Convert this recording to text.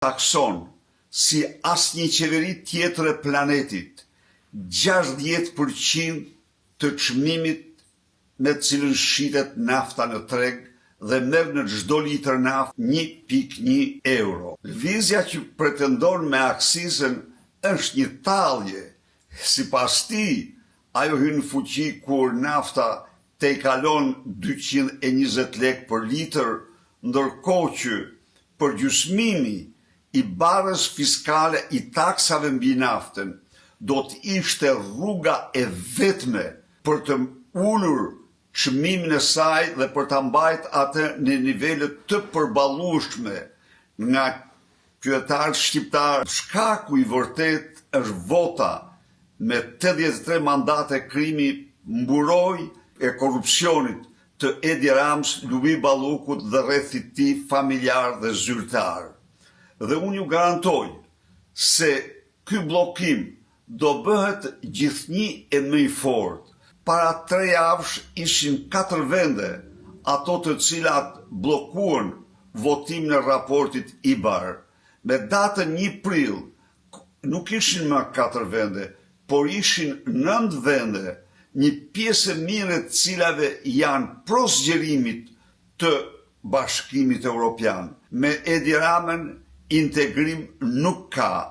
Takson si asnjë qeveri tjetër e planetit 60% të çmimit me të cilën shitet nafta në treg dhe merr në çdo litër naftë 1.1 euro. Lëvizja që pretendon me akcizën është një tallje. Sipas tij, ajo hyn në fuqi kur nafta tejkalon 220 lekë për litër, ndërkohë që përgjysmimi i barrës fiskale i taksave mbi naftën do të ishte rruga e vetme për të ulur çmimin e saj dhe për ta mbajt atë në nivele të përballueshme nga qytetarët shqiptarë. Shkaku i vërtet është vota me 83 mandate krimi mburojë e korrupsionit të Edi Ramës, Lubi Ballukut dhe rrethit tij familjar dhe zyrtar. Dhe unë ju garantoj se ky bllokim do bëhet gjithnjë e më i fortë. Para 3 javësh ishin 4 vende ato të cilat bllokuan votimin e raportit IBAR. Me datën 1 prill nuk ishin më 4 vende, por ishin 9 vende, një pjesë e mirë e të cilave janë pro zgjerimit të Bashkimit Evropian. Me Edi Ramën integrim nuk ka.